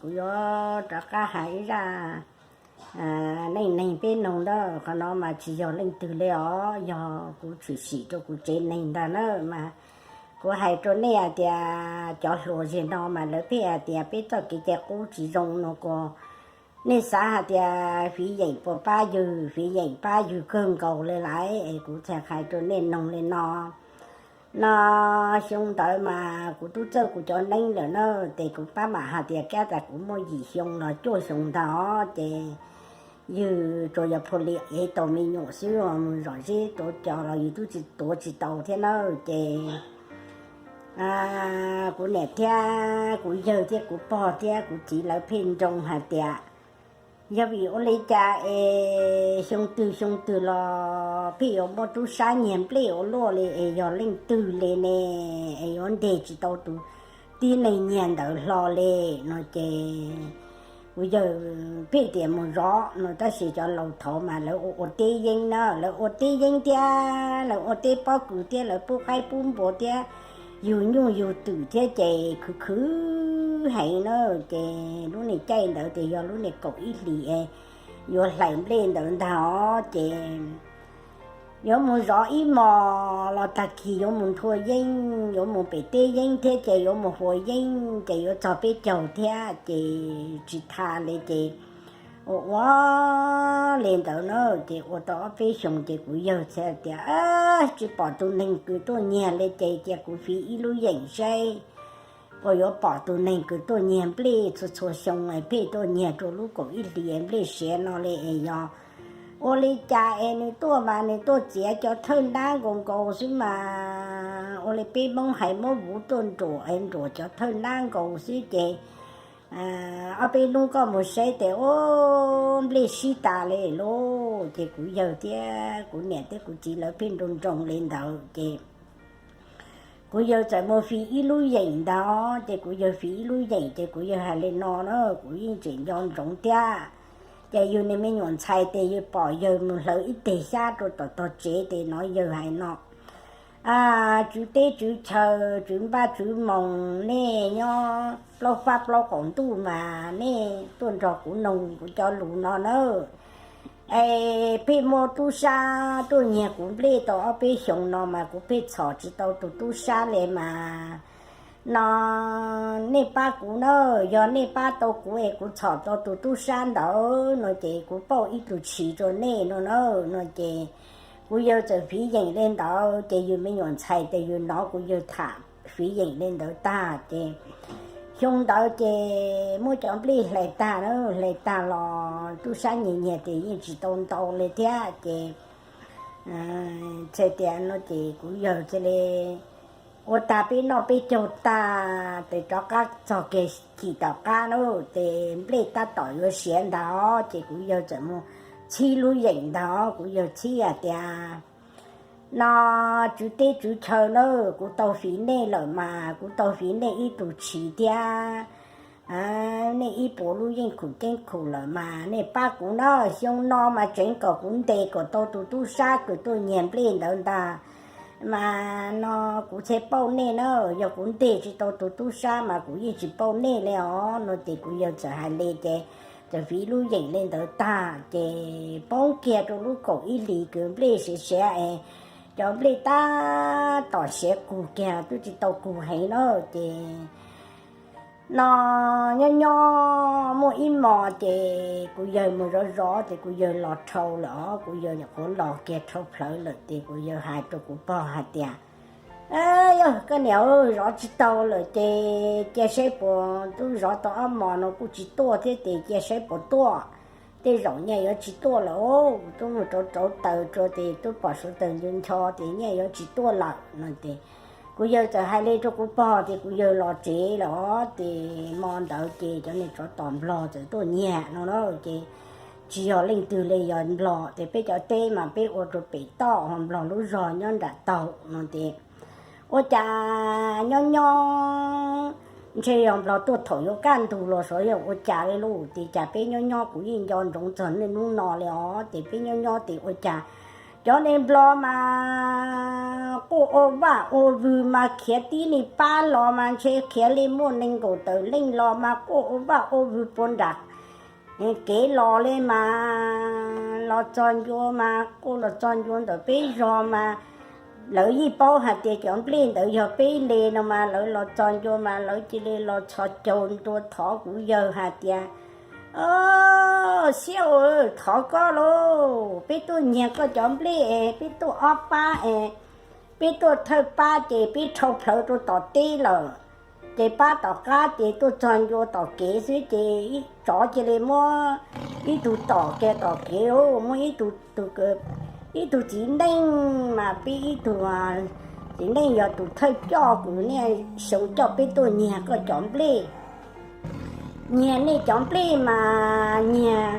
Kuv yuav rov qab hais ib zaj neej neeg peb noog ntawm qhov no mas tsis yog leej twg li os, yog kuv tshwm sim rau kuv tsev neeg ntag na. Mas kuv hais rau nej hais tias cov hluas zem no mas lawv pheej hais tias peb txoj kev cai qub tsis zoo no kuas nej xav hais tias fiv yeem puas pab yws, fiv yeem pab yws kawg nkaus li lawm es kuv thiaj hais rau nej noog li no. No xyoo ntawd mas kuv twb txawj kuv cov neeb lawm na, ces kuv pab mam hais tias kab tas kuv muaj yim xyoo los cuaj xyoo ntag os, ces yws tsuas yog pha li ev tau me nyuam xwb, mus zom zeb tuav cos los yws twb tsis tuav tsis tau thiab na. Ces kuv niam thiab kuv yawg thiab kuv pog thiab kuv txiv lawv pheej nroo hais tias yog vim ua li cas es xyoo twg xyoo twg los pheej yuav muaj tub sab nyiag nplej ua luaj li es yog leej twg li ne, es yuav ntes tsis tau tus tib neeg nyiag ntawd hlo li no. Ces kuv yawg pheej tias mus zov no, tab sis cov laus thaud mas lawv ua ua teb yeeb na, lawv ua teb yeeb thiab lawv ua teb pob kws thiab lawv pub qaib pub npua thiab yug nyuj yug twm thiab ces khwv khwv heev na. Ces lub niag caij ntawd ces yog lub niag kaum ib hlis yuav hlais nplej ntawd ntag os, ces yuav mus zov ib hmos los tag kis yuav mus nthua yeeb, yuav mus pem teb yeeb thiab ces yuav mus hua yeeb ces yuav txog peb caug thiab ces tsis tha li ces ua ua li ntawd na. Ces ua tau ob peb xyoos ces kuv yawg thiaj tias tsis pom tus neeg kws tuaj nyiag li ces cia kuv fiv ib lub yeem saib puas yuav pom tus neeg kws tuaj nyiag nplej txhua txhua xyoo es pheej tuaj nyiag rau lub kaum ib hlis nplej siav no li es yog ua li cas es nws tuaj mas nws tuaj txiav cov thawj nab nkaus nkaus xwb mas ua li peb Hmoob hais muab vuv tuaj nruam es nruam cov thawj nab nkaus xwb ces ob peb hnub koj mus saib tes ua nplej sib tas li lauj. Ces kuv yawg thiab kuv niam thiab kuv txiv lawv pheej nroo nroo li ntawd ces kuv yawg txawm mus fiv ib lub yeem ntawd ces kuv yawg fiv ib lub yeem ces kuv yawg hais li no na, kuv yeej tseem nco ntsoov thiab. Ces yus niag me nyuam ntxhais tes yus pom yawg mus hlawv ib teg xyab rau tom tog tsev tes no yawg hais no, tswv teb tswv chaw tswv npaj tswv moos nej nyob plaub fab plaub qaum ntuj mas nej tuaj nrog kuv noog kuv cov lus no na. Es pheej muaj tub sab tuaj nyiag kuv nplej tau ob peb xyoos no mas kuv pheej txhom tsis tau tus tub sab li mas no nej pab kuv na, yog nej pab tau kuv es kuv txhom tau tus tub sab ntawd no ces kuv pauj ib tug tshis rau nej no na. No ces kuv yawg txawm fiv yeem li ntawd ces yus me nyuam ntxhais tes yus hnov kuv yawg tham fiv yeem li ntawd tag ces xyoo ntawd ces muab cov nplej hlais tag na, hlais tag los tub sab nyiag nyiag tes yeej tsis tau ntau li thiab ces txhais tias no ces kuv yawg cia li ua tag peb noj peb caug tag tes rov qab txog kiag chim tom qab na, ces nplej tab tom yuav siav ntag ces kuv yawg txawm mus txhib lub yeem ntag, kuv yawg txhib hais tias no tswv teb tswv chaw na, kuv tau fiv nej lawm mas kuv tau fiv nej ib tug tshis thiab nej ib puas lub yeej khum ceeb khum lawm mas nej pab kuv na, xyoo no mas tseev kom kuv ntes kom tau tus tub sab kws tuaj nyiag nplej ntawd ntag mas no kuv thiaj pauj nej na, yog kuv ntes tsis tau tus tub sab mas kuv yeej tsis pauj nej li os no ces kuv yawg txawm hais li ces txawm fiv lub yeem li ntawd tag ces poob kiag rau lub kaum ib hlis kws nplej siav siav es cov nplej tab tom siav kug kiag twb tsis tau kug heev na ces no nyob nyob muaj ib hmos ces kuv yawg mus zov zov ces kuv yawg los dhau lawm os, kuv yawg nyuam qhuav los kiag dhau plawv lawm ces kuv yawg hais rau kuv pog hais tias yog koj niam zov tsis tau lawm ces cia saib puas, twb zov tau ob hmos no kuj tsis tuaj thiab ces cia saib puas tuaj, tej zaum nyaj yuav tsis tuaj lawm, twb mus rauv rauv taws rau ces twb pom suav taws ncho ncho ces nyaj yuav tsis tuaj lawm no ces kuv yawg txawm hais li rau kuv pog ces kuv yawg los tsev lawm os ces hmo ntawd ces cov niag tsov tom nplog txawm tuaj nyiag no na ces tsis yog leej twg li yog nplog ces peb cov teb mas peb ua rau pem toj ho nplog lub zog nyob nram taug no ces ua cas nyob nyob ntshe yog nplog tuaj thaum yuav kaj ntug los xyov yog ua cas li lauj ces cas peb nyob nyob kuv yeej nco ntsoov txog niaj hnub no li os ces peb nyob nyob ces ua cas cov niag nplog mas quaj ua vaj ua vwg mas khiav tib neeg pab los mas ntshe khiav li muaj nees nkaum tawm leej los mas quaj ua vaj ua vwg puag nram kev los li mas los txog ncua mas quaj los txog ncua ntawm peb zos mas lawv yeej paub hais tias cov nplej ntawd yog peb li no mas lawv los txog ncua mas lawv cia li los txhos caug ntua thov kuv yawg hais tias, Au, xiab, thov koj lauj, peb tuaj nyiag koj cov nplej es peb tuaj ob pab es peb tuaj thawj pab ces peb rhau plhawv rau tom teb lawm, ces pab tom qab ces tuaj txog ncua tom kev xwb ces tsov cia li muab ib tug tom kiag tom kev, muab ib tug, ib tug txiv neej mas peb ib tug txiv neej yog tus thawj coj kuv niaj xyoo coj peb tuaj nyiag koj cov nplej. Nyiag nej cov nplej mas nyiag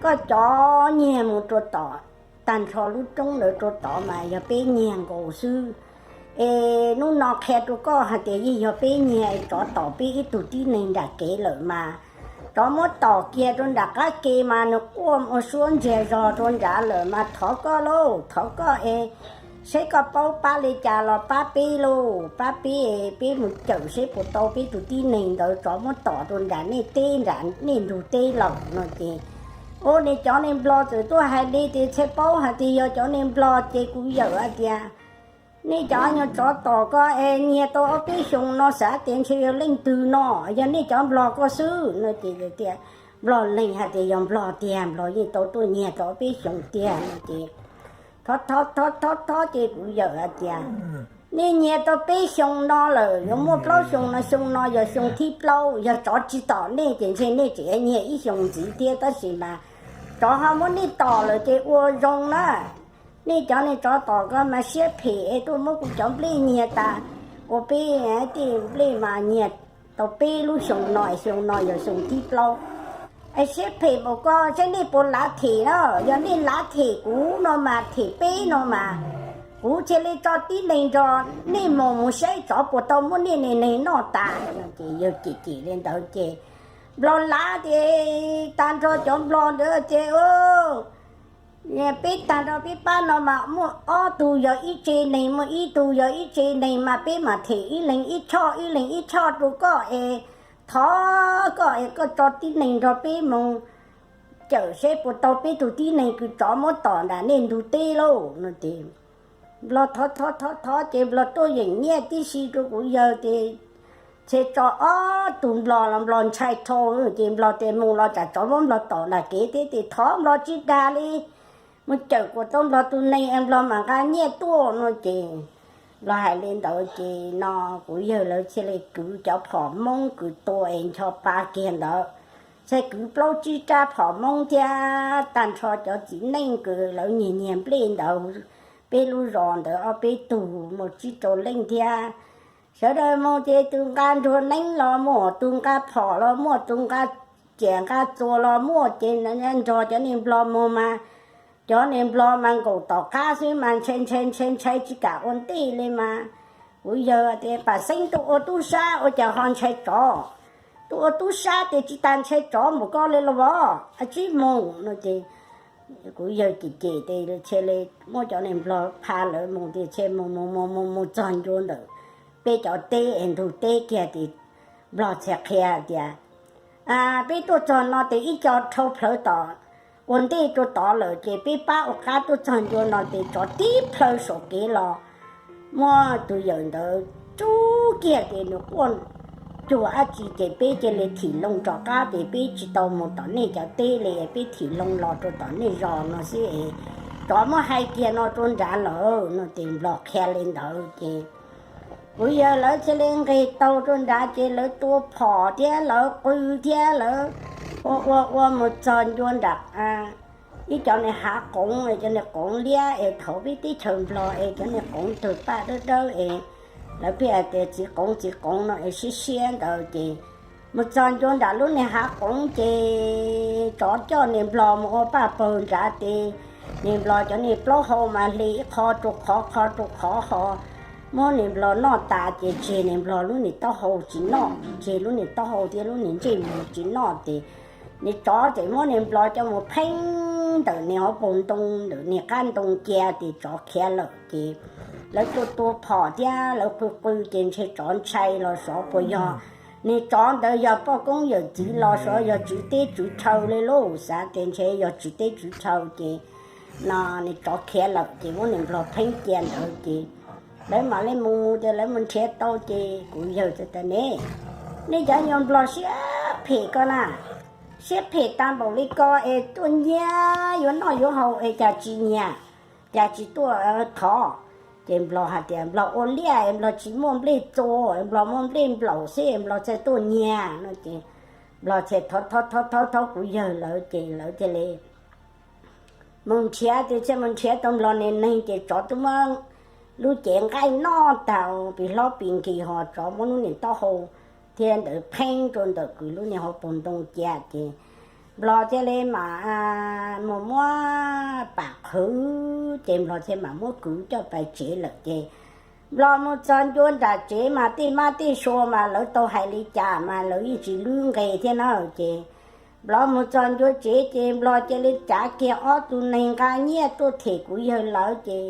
koj cov nyiag mus rau tom tag nrho lub roob ntawd rau tod mas yog peb nyiag nkaus xwb. Es hnub no qhia rau koj hais tias yeej yog peb nyiag, tsov tom peb ib tug tib neeg nram kev lawm mas tsov muab tom kiag rau nram qab ke mas nws quaj ua suab ntsiag zog rau nrad lawm mas thov koj lauj, thov koj es seb koj paub pab li cas los pab peb lauj, pab peb, peb mus cawm seb puas tau peb tus tib neeg ntawd, tsov muab tom rau nram nej teb nram nej ntug teb lawm no ces, ua, nej cov neeg nplog txawm tuaj hais li ces thiaj paub hais tias yog cov neeg nplog ces kuv yawm hais tias, nej cov nyuag tsov tom koj es nyiag tau ob peb xyoos no xav tias ntshe yog leej twg no, yog nej cov nplog koj xwb no ces tias, nplog leeg hais tias yog nplog tiag, nplog yeej tau tuaj nyiag tau ob peb xyoos tiag no ces, thov thov thov thov ces kuv yawm hais tias, nej nyiag tau peb xyoo no lawm, yuav muaj plaub xyoo no, xyoo no yog xyoo thib plaub, yog tsov tsis tom nej ces ntshe nej tseem nyiag ib xyoos ntxiv thiab, tab sis mas tsov ho muab nej tom lawm ces ua zoo na. Nej cov nej tsov tom koj mas siab phem es tuaj muab kuv cov nplej nyiag tas, ua peb tej nplej mas nyiag tau peb lub xyoo no, xyoo no yog xyoo thib plaub. Es siab phem npaum ko, saib nej puas lav them na, yog nej lav them kuv no mas them peb no mas kuv thiaj li tso tib neeg nrog nej mus, mus saib tsov puas tau muab nej neeg noj tas no ces yawg cem cem li ntawd ces nplog lav tias, tag nrho cov nplog ntawd ces, peb tag nrho peb pab no mas muaj ob tug yog ib tse neeg, muaj ib tug yog ib tse neeg mas peb mam them ib leeg ib choj, ib leeg ib choj rau koj es thov koj es koj tso tib neeg nrog peb mus cawm seb puas tau peb tus tib neeg kws tsov muab tom nram nej ntug teb lauj no ces nplog thov thov thov thov ces nplog tuaj yeem nyiaj tib si rau kuv yawg ces txhia tso ob tug nplog los nplog ntshai dhau ces nplog tias mus los tsam tsov muab nplog tom nram kev thiab ces thov nplog tsis dag li, mus cawm kuas tau nplog tus neeg es nplog mam nqa nyiaj tuaj no ces nplog hais li ntawd ces no kuv yawg lawv thiaj li kwv cov phom Hmoob kws tua es ncho pa kiag ntawd, thiaj kwv plaub tsib rab phom Hmoob thiab tag nrho cov txiv neej kws lawv nyiag nyiag nplej ntawd, peb lub zos ntawd ob peb tug mus tsib rau leej thiab. Sawv daws mus ces tus nqa nruas neeb los muaj, tus nqa phom los muaj, tus nqa riam nqa txuas los muaj ces nrog cov niag nplog mus mas cov niag nplog mas nkaum tom qab xwb mas ntshai ntshai ntshai ntshai tsis kam ua ntej li mas kuv yawg tias, Pam Xeeb, tuaj ua tub sab ua cas ho ntshai tsov? Tuaj ua tub sab tias tsis tas ntshai tsov npaum ko li los vov, a tsib mus no ces kuv yawg cem cem ces thiaj li muab cov niag nplog pha lawv mus ces thiaj mus mus mus mus mus txog ncua ntawm peb cov teb es ntug teb kiag ces nplog txhia qhia tias, Peb tuaj txog no ces ib co rhau plhawv tom ua ntej rau tod lawm ces peb pab ua qab tuaj txog ncua no ces tsov tib plhaw saum kev los muab tus yawm ntawd rub kiag ces nws quaj cuag dab tsi ces peb cia li thim loo rov qab ces peb tsis tau mus tom nej cov teb li, peb thim loo los rau tom nej zos no xwb es tsov muab hais kiag no rau nrad lawm no ces nplog qhia li ntawd ces kuv yawg lawv cia li nqis taug rau nrad ces lawv tua phom thiab lawv qw thiab lawv ua ua ua mus txog ncua nram ib cov niag hav qoov, cov niag qoov liab es thaum peb teb chaws nplog es cov niag qoov tawg paj dawb dawb es lawv pheej hais tias txiv qoov txiv qoov no es siab siab ntawd ces mus txog ncua nram lub niag hav qoov ces tsov coj niag nplog mus ua paj pawg nrad ces niag nplog cov niag plaub hau mas hle ib qho rau qhov, qhov rau qhov ho muab niag nplog noj tas ces tseg niag nplog lub niag taub hau tsis noj, tseg lub niag taub hau thiab lub niag ntsej muag tsis noj ces niag tsov txawm muab niag nplog coj mus pheeb ntawm niag hauv paus ntoo ntawm niag qab ntoo cia ces tsov khiav lawm ces lawv tua tua phom thiab lawv qw qw ces ntshe tsov ntshai los xyov puas yog, nws tsov ntawd yog poj koob yawm txiv los xyov yog tswv teb tswv chaw li lauj, xav tias ntshe yog tswv teb tswv chaw ces no nws tsov khiav lawm ces muab nws nplog pheeb cia ntawd ces lawv mam li mus mus ces lawv mus nrhiav tau ces kuv yawg txawm tias ne, nej cov nyuag nplog siab phem ko na, siab phem tag npaum li ko es tuaj nyiag yuav noj yuav haus es cas tsis nyiag, cas tsis tuaj thov. Ces nplog hais tias nplog ua liaj es nplog tsis muaj nplej txua, nplog muaj nplej nplaum xwb nplog thiaj tuaj nyiag no ces nplog thiaj thov thov thov thov kuv yawg lawv ces lawv thiaj li mus nrhiav, ces thiaj mus nrhiav tau nplog niag neeg ces tsov twb muab lub cev nqaij noj tag pis hlob pis nqhis ho tsov muab lub niag taub hau thiab ntawd pheeb rau ntawm kws lub niag hauv paus ntoo cia ces nplog thiaj li mam mus muab pam qhwv ces nplog thiaj mam muab kwv coj pais tsev lawm ces nplog mus txog ncua nram tsev mas tej mab tej sua mas lawv tau hais li cas mas lawv yeej tsis lub nqe thiab na ces nplog mus txog ncua tsev ces nplog cia li tsav kiag ob tug neeg nqa nyiaj tuaj them kuv yawg lawv ces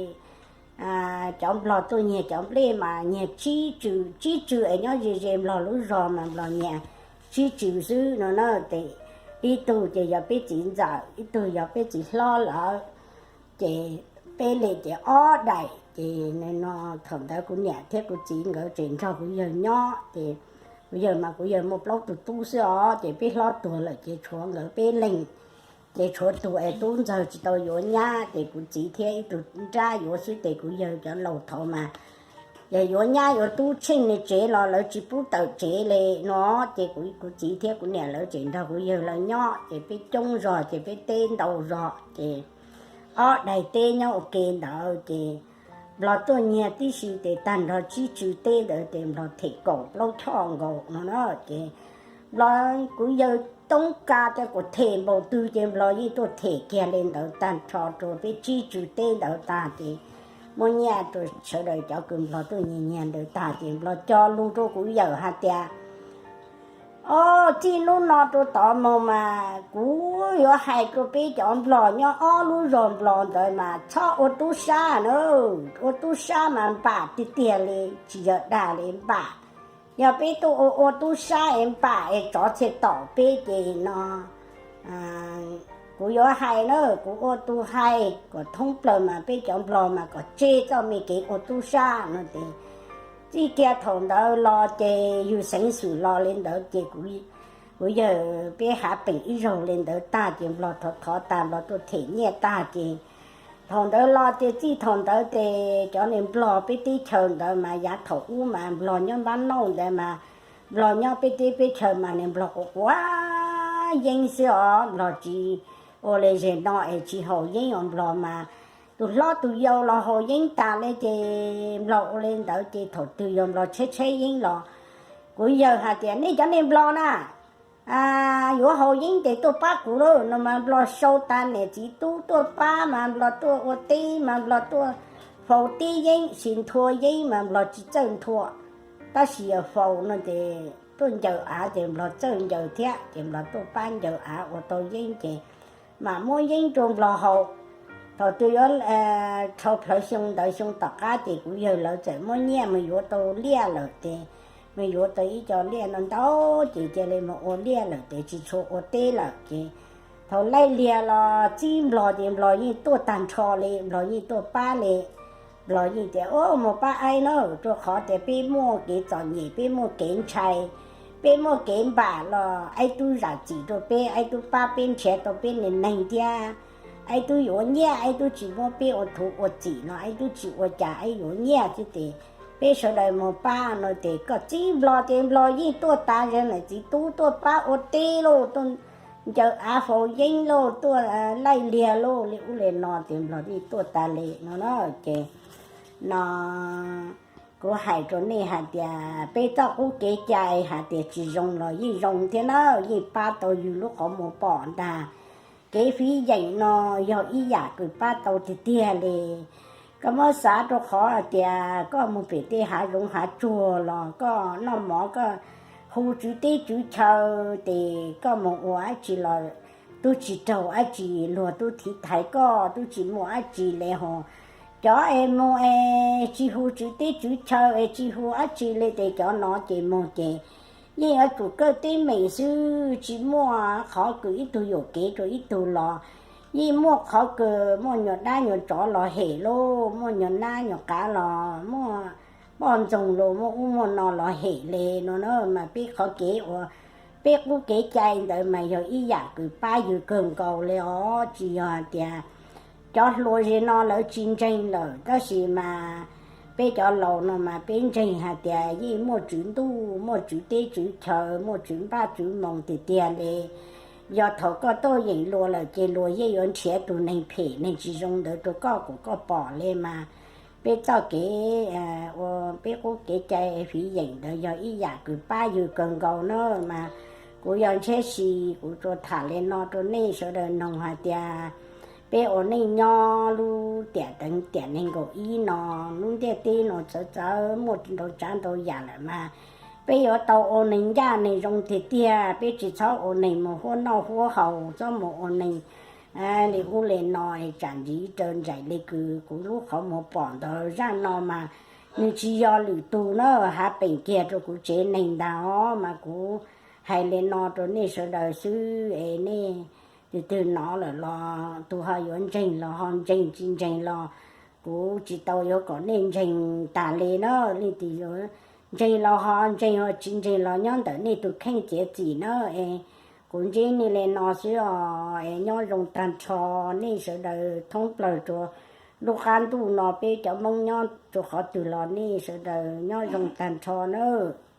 cov nplog tuaj nyiag cov nplej mas nyiag tsib tsw, tsib tsw es nyob ze ze nplog lub zog mas nplog nyiag tsib tsw xwb no na ces ib tug ces yog peb txiv ntxawm, ib tug yog peb txiv hlob lawm ces peb li ces ob daim ces no thaum ntawd kuv niam thiab kuv txiv nkawd tseem nrog kuv yawg nyob ces kuv yawg mas kuv yawg muaj plaub tug tub xwb os ces peb hlob tuag lawm ces tshuav nkawd peb leeg ces tshuav tug es tub ntxawg tsis tau yuav nyab ces kuv txiv thiab ib tug nrab yuav xwb ces kuv yawg cov laus thaud mas yog yuav nyab yuav tub tsheej niag tsev los lawv tsis pub tawm tsev li no ces kuv txiv thiab kuv niam lawv tseem nrog kuv yawg lawv nyob ces peb coob zog ces peb teb ntau zog ces ob daim teb nyob ua ke ntawd ces nplog tuaj nyiag tib si ces tag nrho tsib tsw teb ntawd ces nplog them kaum plaub choj nkaus no na ces nplog kuv yawg toob kas tas kuv them npaum twg ces nplog yeej tuaj them kiag li ntawd tag nrho rau peb tsib tsw teb ntawd tag ces muab nyiaj rau sawv daws cov kws nplog tuaj nyiag nyiag ntawd tag ces nplog cog lus rau kuv yawg hais tias o, txij hnub no rau tom mus mas kuv yuav hais rau peb cov nplog nyob ob lub zos nplog ntawd mas txhob ua tub sab na, ua tub sab mas npam tiag tiag li tsis yog dag li npam. Yog peb tuaj ua ua tub sab es npam es tsov txhia tom peb ces no kuv yuav hais na, kuv ua tus hais kom thoob plaws mas peb cov nplog mas kom tseg txoj me kev ua tub sab no ces txij kiag thaum ntawd los ces yug xeev xwm los li ntawd ces kuv yawg peb hav peem ib zaug li ntawd tag ces nplog thov thov tag nplog tuaj them nyiaj tag ces thaum ntawd los ces txij thaum ntawd ces cov niag nplog peb teb chaws ntawd mas yav thaum ub mas nplog nyob npab nauj ntawd mas nplog nyob peb teb peb chaws mas niag nplog quav quav yeeb xwb os, nplog tsis ua li zem no es tsis haus yeeb os, nplog mas tus hlob tus yau los haus yeeb tas li ces nplog ua li ntawd ces thaum twg yog nplog tshaib tshaib yeeb los kuv yawg hais tias nej cov niag nplog na yuav haus yeeb ces tuaj pab kuv lauj no mas nplog sau tas niam txiv tub tuaj pab mas nplog tuaj ua teb mas nplog tuaj faus tib yeeb, sis nthua yeeb mas nplog tsis txawj nthua, tab sis yog faus no ces tuaj ncaws av ces nplog txawj ncaws thiab ces nplog tuaj pab ncaws av ua tau yeeb ces mam muab yeeb rau nplog haus. Thaum twg yuav dhau plawv xyoo ntawd xyoo tom qab ces kuv yawg lawv txawm muab nyiaj mus yuav tau liaj lawm ces mus yuav tau ib co liaj no ntau ces cia li mus ua liaj lawm ces tsis tshua ua teb lawm ces thaum laij liag los txib nplog ces nplog yeej tuaj tag nrho li, nplog yeej tuaj pab li. Nplog yeej tias, Ub, mus pab aib na, rau qhov tias peb muaj kev txom nyem, peb muaj kev ntshai, peb muaj kev npam los aib tub zam txim rau peb, aib tub pab peb nrhiav tau peb niag neeg thiab. Aib tub yuav nyiaj, aib tub tsis muab peb ua thuv ua txim no, aib tub tsis ua cas, aib yuav nyiaj thiab ces peb sawv daws mus pab no ces koj txib nplog ces nplog yeej tuaj tas zog, niam txiv tub tuaj pab ua teb lauj, tuaj ncaws av faus yeeb lauj, tuaj laij liag lauj, li ub li no ces nplog yeej tuaj tas li no na ces no kuv hais rau nej hais tias peb txoj qub kev cai hais tias tsis zoo los yeej zoo thiab na, yeej pab tau yus lub qhov muag pom ntag. Kev fiv yeem no yog ib yam kws pab tau tiag tiag li. Koj muab xav rau qhov hais tias koj mus pem tej hav zoov hav tsuag los koj noj mov koj hu tswv teb tswv chaw ces koj mus ua dab tsi los tub tsis raug dab tsi, luag tub thaiv koj tub tsis muaj dab tsi li hos. Cov es mus es tsis hu tswv teb tswv chaw es tsis hu dab tsi li ces cov no ces mus ces yeej yuav tsum kawj teeb meem xwb, tsis muaj qhov kws ib tug yuam kev rau ib tug los. Yeej muaj qhov kws muaj nyuag dab nyuag tsov los hem lauj, muaj nyuag nab nyuag qav los, muaj poj ntxoog los, muaj ub muaj no los hem li no na. Mas peb qhov kev ua, peb qub kev cai ntawd mas yog ib yam kws pab yus kawg nkaus li os. Tsis yog hais tias cov hluas zem no lawv tsis ntseeg lawm, tab sis mas peb cov laus no mas peb ntseeg hais tias yeej muaj tswv ntuj, muaj tswv teb tswv chaw, muaj tswv npaj tswv moos tiag tiag li. Yog thaum koj tuaj yeem luag lawm ces luag yeej yuav nrhiav tus neeg phem neeg tsis zoo ntawd rau koj kom koj pom li mas. Peb txoj kev ua, peb qub kev cai fiv yeem ntawd yog ib yam kws pab yus kawg nkaus na. Mas kuv yog Ntshiab Si, kuv tsuas tham li no rau nej sawv daws noog hais tias peb ua neej nyob lub tiam teev tiam nees nkaum ib no, lub ntiaj teb no txawv txawv muaj ntau tsav ntau yam lawm mas peb yuav tau ua neeg ncaj neeg zoo tiag tiag, peb tsis txhob ua neeg mus huab noj huab haus, txhob mus ua neeg li ub li no. Tsam ntsis raws nraim li kws kuv lub qhov muag pom ntawd zaj no mas nws tsis yog lwm tus na, hav peem kiag rau kuv tsev neeg ntag os. Mas kuv hais li no rau nej sawv daws xwb es nej tus twg hnov lawm los tus ho yuav ntseeg los ho ntseeg, tsis ntseeg los kuv tsis tau yuav kom nej ntseeg tas li na. Leej twg yuav ntseeg los ho ntseeg, ho tsis ntseeg los nyob ntawm nej tus kheej txiav txim na. Es kuv ntsib nej li no xwb os, es nyob zoo tag nrho nej sawv daws thoob plaws rau lub qab ntuj no, peb cov Hmoob nyob rau qhov twg los nej sawv daws nyob zoo tag nrho nawb.